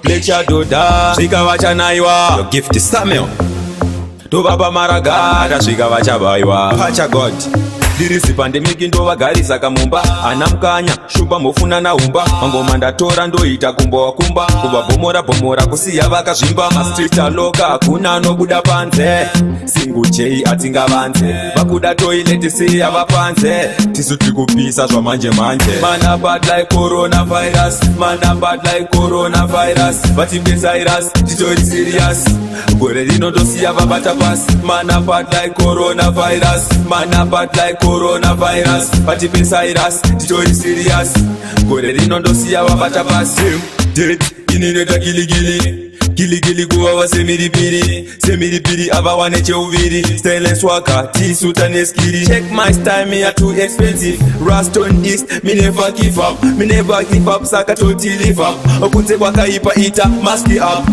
Black Shadow da, svika vachanaiwa. Your gift is Samuel. Tovapa maraga, tasvika vachabayiwa. Pacha God. Ndirisi pandemic ndovagarisa kamumba. Ana mukanya, shumba mhofuna nahumba. Mangoma ndatora ndoita kumbo wakumba. Kuvabhomora bhomora kusiya vakazvimba. Mastreet aloka hakuna anobuda panze. Single J atingavanze. Vakuda toilet siya vapanze. Tisu tiri kupisa zvamanje manje. Man a bad like coronavirus. Man a bad like coronavirus. Vatipe cyrus, titori serious. Gore rino tosiya vabata pasi. Man a bad like coronavirus. Man a bad like coronavirus. Vatipe cyrus, titori serious. Gore rino ndosiya vabata pasi. Dead, ininoita giligili. Giligili kuvava semiripiri. Semiripiri avawane cheuviri. Stylus waka, tisuta neskiri. Check my style, me are too expensive. Raston East, me never give up. Me never give up, saka toti live up. Kunze kwakaipa ita, mask it up.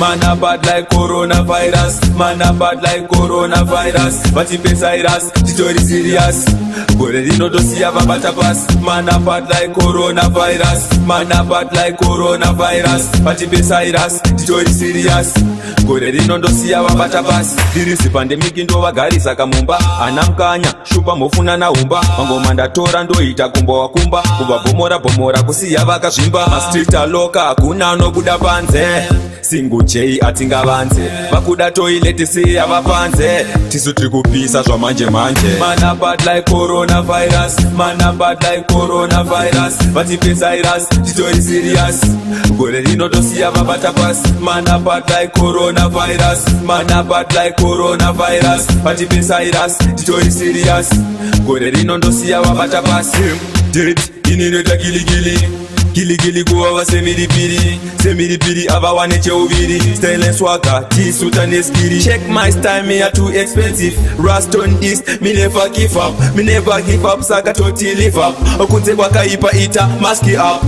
Man a bad like coronavirus. Man a bad like coronavirus. Vatipe cyrus, titori serious. Gore rino tosiya vabata pasi. Man a bad like coronavirus. Man a bad like coronavirus. Vatipe cyrus, titori serious. Gore rino ndosiya vabata pasi. Ndirisi pandemic ndovagarisa kamumba. Ana mukanya, shumba mhofuna nahumba. Mangoma ndatora ndoita kumbo wakumba. Kuvabhomora bhomora kusiya vakazvimba. Mastreet aloka hakuna anobuda panze. Single J atingavanze. Vakuda toilet siya vapanze. Tisu tiri kupisa zvamanje manje. Man a bad like coronavirus. Man a bad like coronavirus. Vatipe cyrus, titori serious. Gore rino tosiya vabata pasi. Man a bad like coronavirus. Man a bad like coronavirus. Vatipe cyrus, titori serious. Gore rino ndosiya vabata pasi. Dead, ininoita giligili. Giligili kuvava semiripiri. Semiripiri avawane cheuviri. Stylus waka, tisuta neskiri. Check my style, me are too expensive. Raston East, me never give up. Me never give up, saka toti live up. Kunze kwakaipa ita, mask it up.